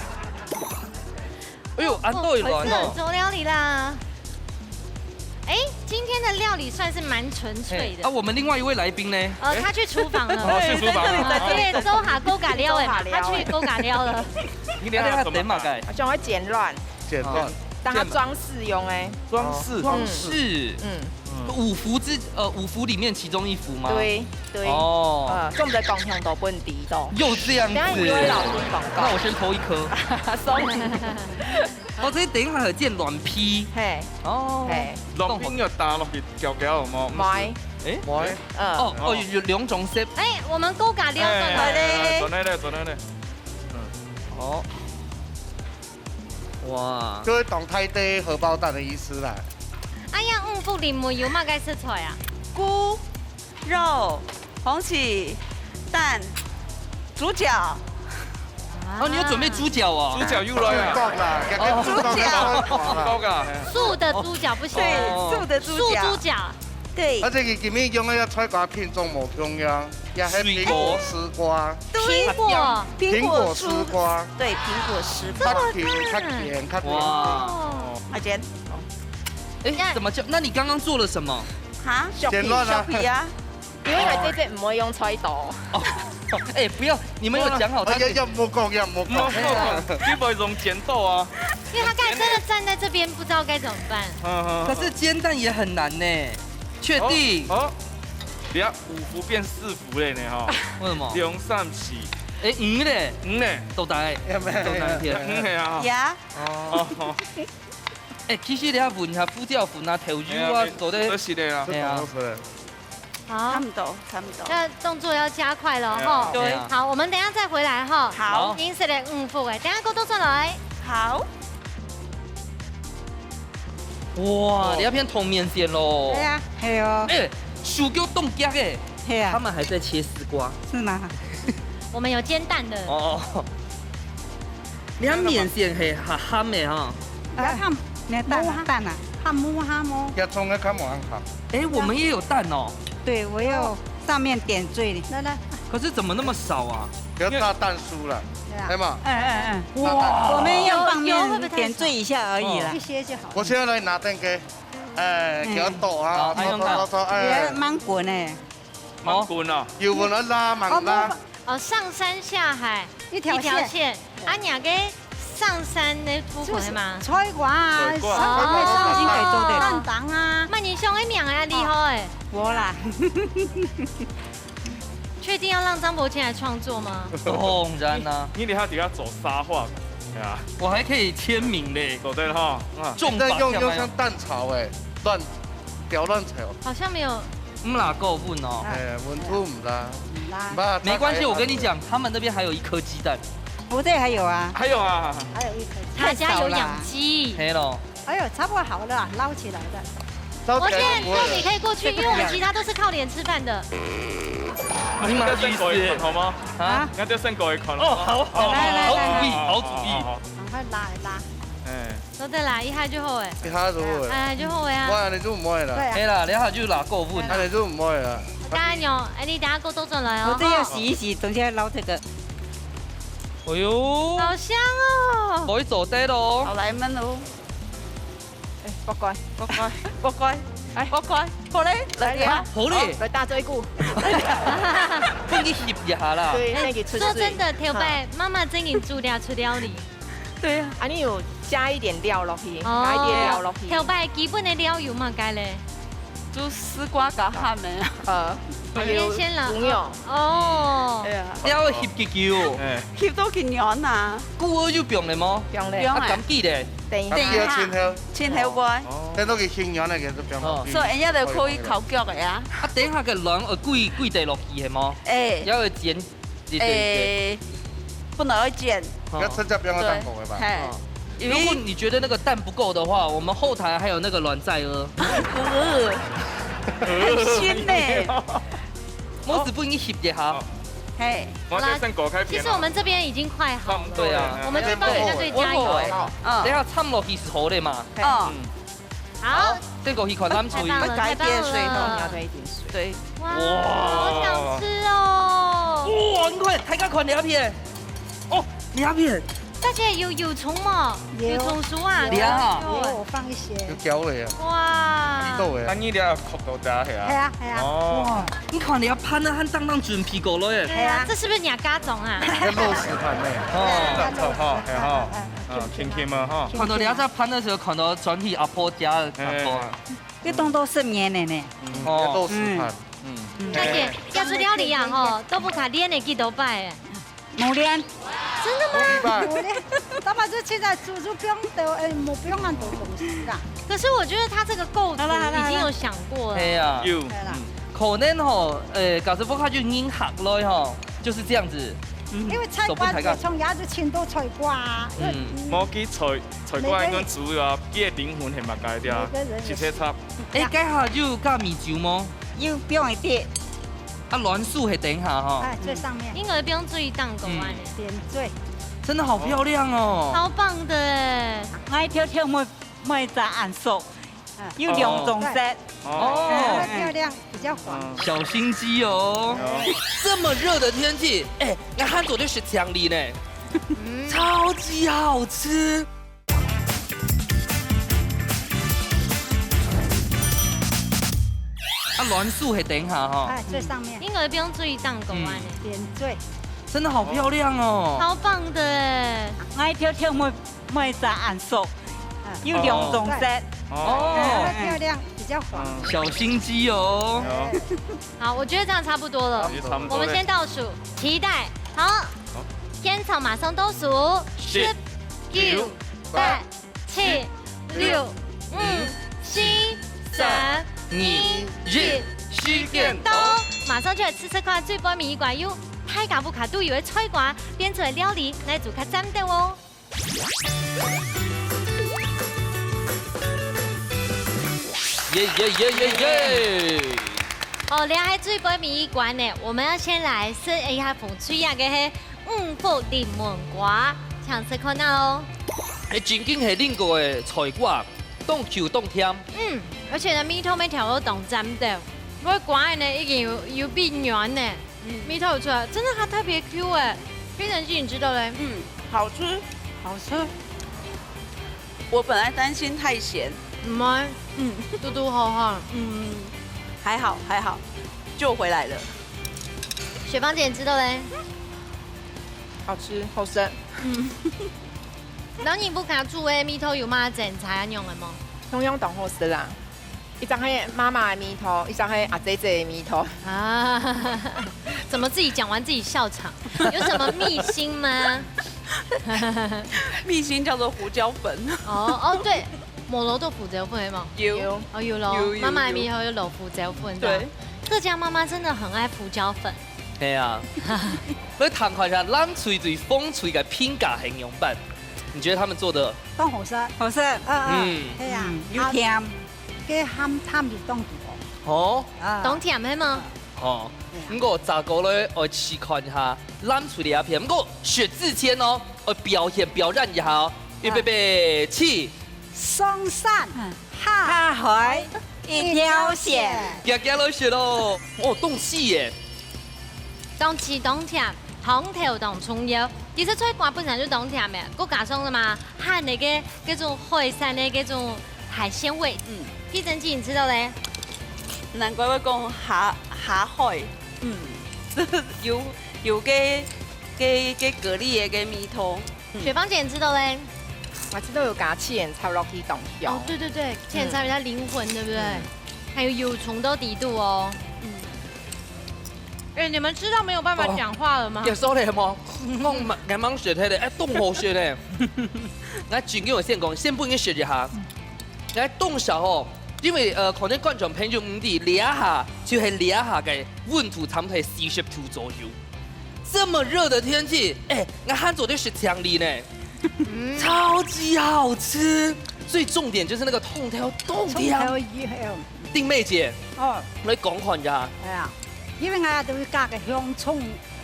哎喲，恁多一輪哦。哦，做料理啦。哎，今天的料理算是蠻純粹的。哎，啊，我們另外一位來賓呢？呃，他去廚房了。哦，去廚房了。哎，周霞高價料的嘛，他去高價料了。你等下等麼个？想要煎卵。 煎卵。哦。當它裝飾用的。裝飾。裝飾。嗯。嗯。五福之，呃，五福裡面其中一福嗎？對，對。哦。呃，做毋得講響到本地的。又這樣子。等下有一位老師講到。那我先偷一顆。送。哦，這等一下還有煎卵皮。嘿。哦。嘿。卵皮要打落去攪攪，有無？毋係。哎？毋係。嗯。哦，哦，有，有兩種色。哎，我們高價料的。哎，來，來，來，轉來咧，轉來咧。嗯。哦。 哇。就係當大垤荷包蛋的意思啦。哎呀，五福臨門有麼个食材啊？菇、肉、紅鯽、蛋、豬腳。哦，你有準備豬腳哦？豬腳又來了。豬腳啦，哦。豬腳。豬腳。素的豬腳不行。對，哦。素的豬腳。素豬腳。對。而且佢今日用个菜瓜品種無共樣。 也係蘋果絲瓜。水果。對，蘋果。蘋果絲瓜。對，蘋果絲瓜。較甜，較甜，較甜。哇。哦。阿珍。哎，怎么叫？那你刚刚做了什么？哈？削皮。剪乱啊。削皮啊。因為佢姐姐毋會用菜刀。哦，哎，不要，你们有讲好，他可以，哎，要，要莫讲，要莫讲。莫讲，你不会用剪刀啊。因为他刚才真的站在这边，不知道该怎么办。嗯，嗯，嗯。可是煎蛋也很难呢，确定？哦，哦，等下五福变四福了呢，哈。为什么？两三四。哎，五嘞？五嘞？到底？要不要？到底？五个啊。呀。哦。哦。哎，其实你要闻一下胡椒粉啊、豆油啊，哎呀，做得。都是的啦。哎呀。好。差不多，差不多。那动作要加快了哈。哎呀。对。好，我们等一下再回来哈。好。好。银色的五福哎，等一下给我倒转来。好。哇，哦。你要变同面线喽。对啊。系哦。哎，手脚动脚哎。系啊。他们还在切丝瓜。是吗？我们有煎蛋的。哦。你看面线系鹹鹹个哈。啊，你看，你看蛋啊，蛋啊。鹹無鹹哦。要蔥个較無鹹。哎，我们也有蛋哦。对，我有上面点缀的。来来。可是怎么那么少啊？要炸蛋酥啦，对啊。对嘛？哎哎哎。炸蛋酥。哇，我们用上面点缀一下而已啦。油，油会不会太少？一些就好了。我现在来拿蛋糕，哎，嗯。给它倒啊，好，倒，倒，倒，倒，哎。也蛮滚哎。好。蛮滚啊。油分啊，拉，蛮拉。哦，不， 哦，上山下海，一条线。一条线。啊，你个上山的部分嘛。就是採瓜啊，採瓜。採瓜啊，哦。應該做得。蛋黃啊。慢慢想个名啊，厲害欸。無啦。确定要让张伯谦来创作吗？当然啦。你，你等下底下走沙画，对啊。我还可以签名嘞。走对了哈，啊。重磅再用，用像蛋炒欸，乱，调乱炒。好像没有 毋罅過穩哦。哎，穩度毋罅。毋罅。毋罅，没关系，我跟你讲，他们那边还有一颗鸡蛋。我这还有啊。还有啊。还有一颗。他家有养鸡。太少了啊。嘿咯。哎呦，差不多好了啦，捞起来的。捞起来就不会了。我现在知道你可以过去，因为我们其他都是靠脸吃饭的。你买鸡丝。好吗？啊？那就剩狗一款了。哦，好，好，来，来，好主意，来。好主意。好，好，好。赶快拉一拉。哎。 做得啦，一下就好欸。一下就好欸。哎，就好欸啊。我安尼就毋會啦。對啊。嘿啦，你下就拿過分。哎，你就毋會啦。當然有，哎，你等下給我倒轉來哦。我這要洗一洗，等下撈這個。哎喲。好香哦。可以做得咯。好，來燜咯。哎，不乖，不乖，不乖，哎，不乖，好嘞，來呀。好嘞。哦，來打嘴鼓。分佢翕一下啦。對，哎，分佢出水。說真的，頭擺，哈。媽媽真緊煮這出料理。 對啊。啊，你有加一點料落去，哦，加一點料落去。頭擺基本的料有麼个咧？就絲瓜加鹹的啊。呃，還有豬肉。哦。對啊。你還會翕幾久？哎。翕到幾軟啊。菇仔有放咧無？放咧。啊，放啊。柑桔咧？等一下。柑桔要清好。清好未？哦。等到佢清軟了，佢就放落去。哦。所以人家就可以烤腳的啊。啊，等一下个卵會歸，歸塊落去係無？哎。也會煎 對，對，對。欸，不能愛煎。哦。要趁這邊个蛋黃个吧？嘿。哦。因為如果你覺得那個蛋不夠的話，我們後台還有那個卵在哦。呃，很腥呢。模子不應該翕一下。哦。嘿。我這先搞開片啊。其實我們這邊已經快好了。差不多了。對啊。我們去幫人家隊加油。我，我，我，嗯。等一下摻落去係好个嘛。嘿。嗯。 好，這個一款藍菜。太棒了，太棒了。加一點水，然後加一點水。對。哇，哇。好想吃哦。哇，你看，大家看這片。哦，這片。大姐，有，有蔥嗎？有。有蔥酥啊？有啊。有，有，我放一些。有攪了呀。哇。你做的呀。啊，你這殼都打下啊？係啊，係啊。哦。哇，你看這盤啊，還當當準備過了耶。對啊，係啊。這是不是你家種啊？這肉絲盤呢？哦。這樣炒哈，係哈。嗯，嗯，嗯，嗯，嗯，甜甜嘛哈。看到這隻盤个時候，看到轉去阿婆家个感覺啊。哎。 要凍到十年了呢。嗯，哦。要凍十盤。嗯。嗯。大姐，要出料理啊吼，都不卡練了幾多擺欸？無練。真的嗎？無幾擺。無練，他們就現在煮，就不用的，哎，無，不用恁多東西啦。可是我覺得他這個構圖好了，好了，已經有想過了。好了。係啊。有。對啦。嗯。可能吼，呃，假使屋下就人客來吼，就是這樣子。嗯。因為菜瓜子從也就請到菜瓜啊。嗯。無去菜 菜瓜應該主要啊，佢个靈魂係麼个啊？每個人有，直接插。哎，該下有加米酒無？有，放一點。啊，卵酥係等下哈。哎，最上面。應該放最頂高啊。嗯。點綴。真的好漂亮哦。超棒的哎。𠊎挑挑妹，妹仔恁熟，嗯。有兩種色。哦。哦。哎，漂亮，比較黃。嗯。小心機哦。哦。這麼熱的天氣，哎，𠊎還做得食青梨呢。嗯。超級好吃。啊，卵酥係等一下哈。哎，最上面。應該放最頂高啊。嗯。點綴。真的好漂亮哦。超棒的哎。𠊎偷偷摸，摸一下恁熟，啊。有兩種色。哦。哦。哎，漂亮，比較黃。嗯。 小心機哦。哎。好，我覺得這樣差不多了。差不多了。我們先倒數，期待。好。好。現場馬上倒數，十、九、八、七、六、五、四、三、二、一，時間到。馬上就來試試看，最背尾一關有大家屋下都有个菜瓜，變出來料理，哪一組較讚兜哦。 耶耶耶耶耶！哦，這下最背尾一關呢，我們要先來試一下紅隊个係五福臨門瓜，請試看啊哦。欸，正經係恁个个菜瓜，當Q當甜。嗯，而且呢，味道乜調到當讚个，該瓜呢已經有，有變軟呢。 嗯。味道有出來，真的它特別Q欸。佩珍姐，你知道嘞？嗯，好吃。好吃。我本來擔心太鹹。嗯嗎？嗯。嘟嘟好哈。嗯，還好，還好，救回來了。雪芳姐，你知道嘞？好吃，好食。嗯。然後你屋下煮个味道有麼个精彩恁樣个無？樣樣當好食啦。 一隻係媽媽个味道，一隻係阿姊姊个味道。啊，怎麼自己講完自己笑場？有什麼祕辛嗎？祕辛叫做胡椒粉。哦，哦，對，無落到胡椒粉个嘛。有。哦，有咯，有，有，媽媽个味道有落胡椒粉的。對。客家媽媽真的很愛胡椒粉。係啊。來談看一下藍隊對紅隊个評價係仰般？你覺得他們做的當好食。好食。嗯，嗯。嗯，係啊。嗯，又甜。 該鹹淡又當中和。哦。啊。當甜係無？哦，嗯。毋過再過來愛試看一下藍隊這片。毋過雪之前哦，愛表現表演一下哦。預備，啊。備，起。上山，嗯。下，下海，一條線。行行來食咯。哦，當鮮耶。當鮮當甜，湯頭當重要。其實菜瓜本身就當甜个，再加上了嘛， 和那個，該種海產个該種海鮮味。嗯。佩珍姐，你知道嘞？難怪會講下，下海。嗯。有，有該，該，該蛤蜊个該味道。嗯。雪芳姐，你知道嘞？𠊎知道有加青椒炒落去當香。哦，對對對，青椒炒有它靈魂，對不對？嗯。還有油蔥到底肚哦。嗯。 欸，你們吃到沒有辦法講話了嗎？哦，結束了無？我慢，慢慢食忒了，欸，當好食呢。來，正經𠊎先講，先分你食一下。來，當時候，因為，呃，可能觀眾朋友毋知，這下就係這下个溫度差不多係四十度左右。這麼熱的天氣，欸，𠊎還做得食青梨呢。嗯。超級好吃。最重點就是那個蔥頭，蔥頭。蔥頭以後。 丁妹姐，哦。來講看一下。哎呀，因為𠊎都係加个香蔥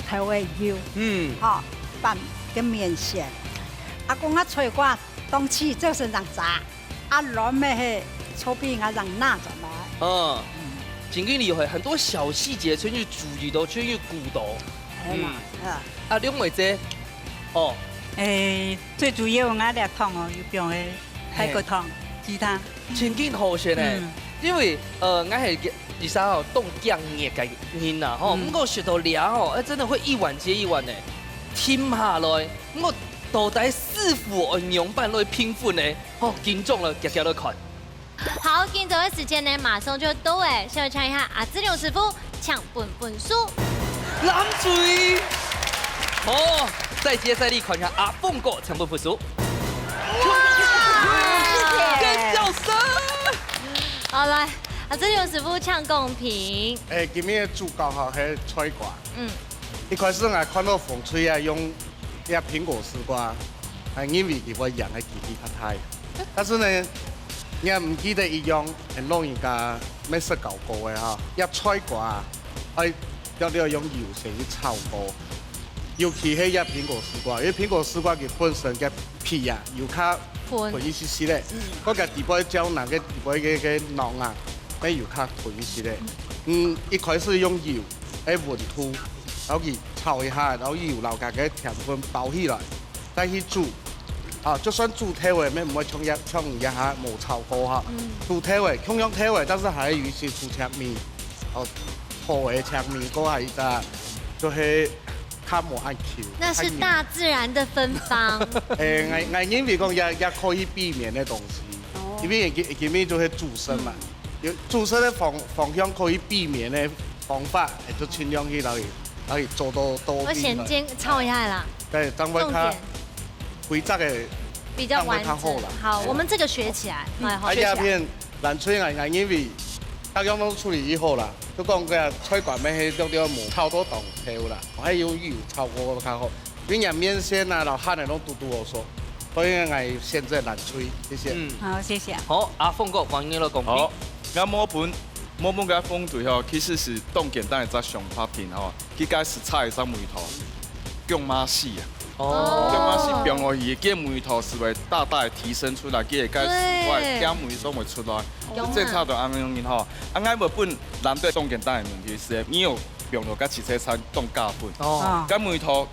頭个油，嗯。吼，拌个麵線。啊，講啊，菜瓜當時就係恁樣炸，啊，卵乜係炒皮𠊎恁樣拿轉來。嗯。真个厲害，很多小細節全部注意到，全部顧到。哎呀，嗯。啊。啊，兩位姐，哦。哎，最主要𠊎這湯哦，有放个排骨湯、嘿。雞湯。 真个好食呢。嗯。因為，呃，𠊎係一儕吼，當驚熱个人啊，吼，嗯。毋過食到這吼，欸，真的會一碗接一碗呢，停毋下來。毋過到底師傅愛仰般來評分呢？吼，緊張了，遽遽來看。好，今朝个時間呢，馬上就到欸，先來請一下阿志良師傅， 請分分數。藍隊。好，再接再厲，看一下阿峰哥請分分數。哇！謝謝。更小聲。好，來，阿志良師傅請講評。欸，今日个主角吼，係菜瓜。嗯。一開始𠊎看到紅隊啊，用 這蘋果絲瓜，𠊎認為佢會贏个機會較大。但是呢，你也毋記得一樣，很老人家乜識教過个哈，這菜瓜啊，愛，要，要用油先去炒過。尤其係這蘋果絲瓜，因為蘋果絲瓜佢本身个皮啊，有較，粉。粉一息息咧，嗯。該个底背較硬个底背个，个囊啊，乜有較粉一息咧。嗯，一開始用油，愛溫度，然後佢炒一下，然後油摎佢个甜粉包起來。 再去煮。啊，就算煮透个，乜毋會像一，像一下無炒過哈。嗯。煮透个，共樣透个，但是還有一息出赤味。哦，好个青味，个還有一隻就係較無恁Q。那是大自然的芬芳。誒，𠊎，𠊎認為講也，也可以避免个東西，哦。因為佢，佢就係煮生嘛，嗯。有煮生个方，方向可以避免个方法，誒，就盡量去拿佢，拿佢做到，到位嘛。我先煎炒一下啦。對，當然較，重點。回炸个比較完整。當然較好啦。好，對。我們這個學起來，嗯。哎，好，啊，學起來。這片 藍隊𠊎，𠊎認為，大家都處理以後啦，就講个菜乾乜係略略無炒到當透啦，還有油炒過較好。因為若麵線啊，摎餡仔攏堵堵好熟，所以𠊎選擇藍隊，謝謝。嗯。好，謝謝。好，阿峰哥，換你來講。好，𠊎無分，無分个紅隊吼，其實係當簡單一隻想法品吼。 佢該係差一隻味道，薑嫲絲啊。哦。薑嫲絲放落去，佢个味道係會大大个提升出來，佢个該係對。甜味都會出來。薑嫲。正差就恁樣吼。啊，𠊎會分藍隊當簡單个問題係，你有放落該七彩餐當加分。哦。該味道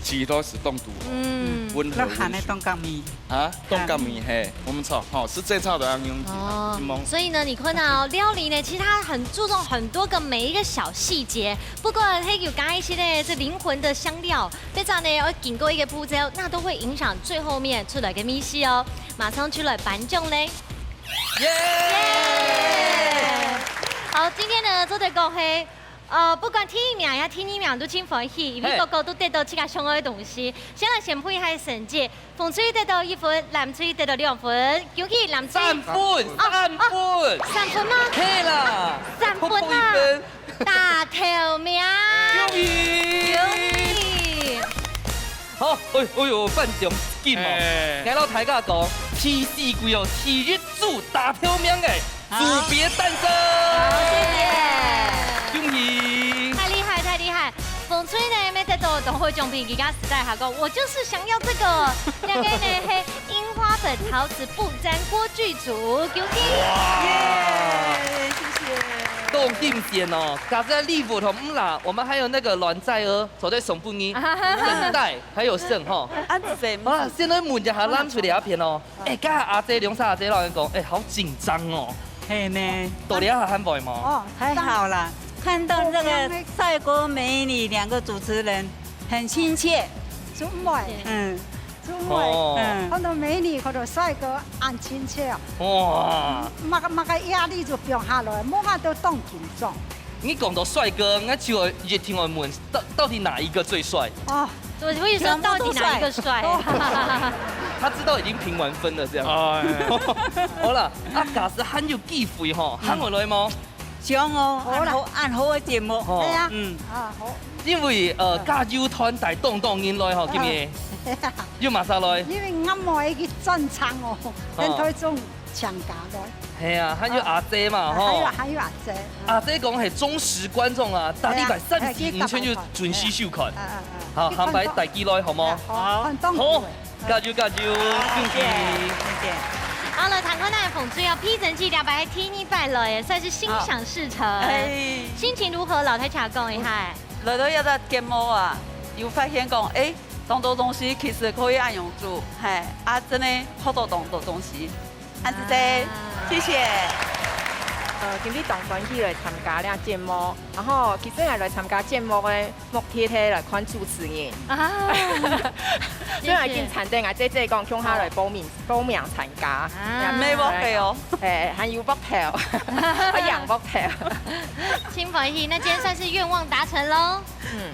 其實都係當堵好，嗯。溫和溫馴。該鹹个當加味。 啊，當加味嘿，無錯，吼，係正差就恁樣子，哦，係無？所以呢，你看到料理呢，其實它很注重很多個每一個小細節，不過它有加一些呢，這靈魂的香料，再這樣呢，要經過一個步驟，那都會影響最後面出來个味緒哦。馬上出來頒獎嘞！耶！耶！好，今天呢，做得講嘿，呃，不管第一名也第二名都真歡喜，因為嘿。個個都得到自家想要的東西。先來宣布一下成績。 紅隊得到一分，藍隊得到兩分，恭喜藍隊。三分，哦，三分。哦，三分嗎？係啦，三分啊！扣一分。大頭名。恭喜！恭喜！好，哎，哎喲，頒獎金哦！哎。𠊎摎大家講，第四季哦，第一組大頭名个 組別誕生。好，謝謝。恭喜！太厲害，太厲害！紅隊呢，乜得到當好獎品，佢个時代下講，我就是想要這個。兩個呢，係櫻花粉陶瓷不沾鍋具組，恭喜！哇！耶，謝謝。當新鮮哦，加上禮物同毋啦，我們還有那個卵仔哦，坐在手部呢，等待，還有剩吼。啊，這啊，現在問一下，咱出來一片哦。 哎，該阿姊，兩儕阿姊摎𠊎講，哎，好緊張哦。係呢。到底還會無？哦，還好啦，看到那個帥哥美女兩個主持人很親切。真會。嗯。真會。哦。嗯。看到美女，看到帥哥，恁親切哦。哇。麼个，麼个壓力就放下來，無法度當緊張。 你講到帥哥，𠊎就一定愛問，到，到底哪一個最帥？哦，我，我也說到底哪一個帥？全部都帥。他知道已經評完分了，這樣。哎。好了，啊，假使還有機會吼，嗯。還會來無？想哦，好啦。恁好，恁好个節目。哦。對啊。嗯。啊，好。因為，呃，哦。加油團帶當多人來吼，今日。哦。有麼儕來？因為𠊎妹去轉場哦，哦。跟台中 請假个。係啊，還有阿姊嘛，吼。啊，還有，還有阿姊。阿姊講係忠實觀眾啊，逐禮拜三四五點就準時收看。啊，啊，啊。好，下擺帶佢來好無？啊，好，好。看中午。好，加油，加油，恭喜！謝謝。好了，談看那紅隊哦，P成績兩百第二擺了耶，算是心想事成。好。哎。心情如何？摎大家講一下。來到這隻節目啊，有發現講，哎，當多東西其實可以恁樣做，嘿，啊，真的學到當多東西。 恁仔細，啊。謝謝。呃，今日當歡喜來參加這節目，然後其實𠊎來參加節目个目的係來看主持人。啊。所以𠊎已經，謝謝。傳等𠊎姊姊講，共下來報名，哦。報名參加。啊。也無白費哦。哎，還有白票，還贏白票。真歡喜，那今天算是願望達成囉。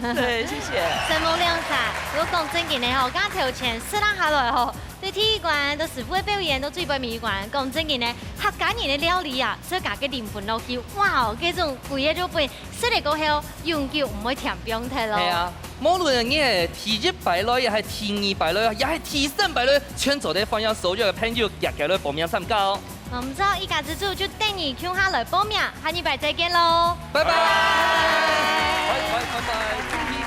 嗯。對，謝謝。承蒙兩儕，毋過講正經个吼，𠊎頭前食啦下來吼， 對第一關到師傅个表演，到最尾尾一關，講正經个，客家人个料理啊，自家个靈魂落去，哇哦，這種味道就分食了過後，永久毋會添放忒咯。係啊，無論你係第一擺來，也係第二擺來，也係第三擺來，全做得歡迎所有个朋友，遽遽來報名參加哦。嗯，毋知道一家之煮就等你共下來報名，下禮拜再見咯。拜拜。拜拜。拜拜。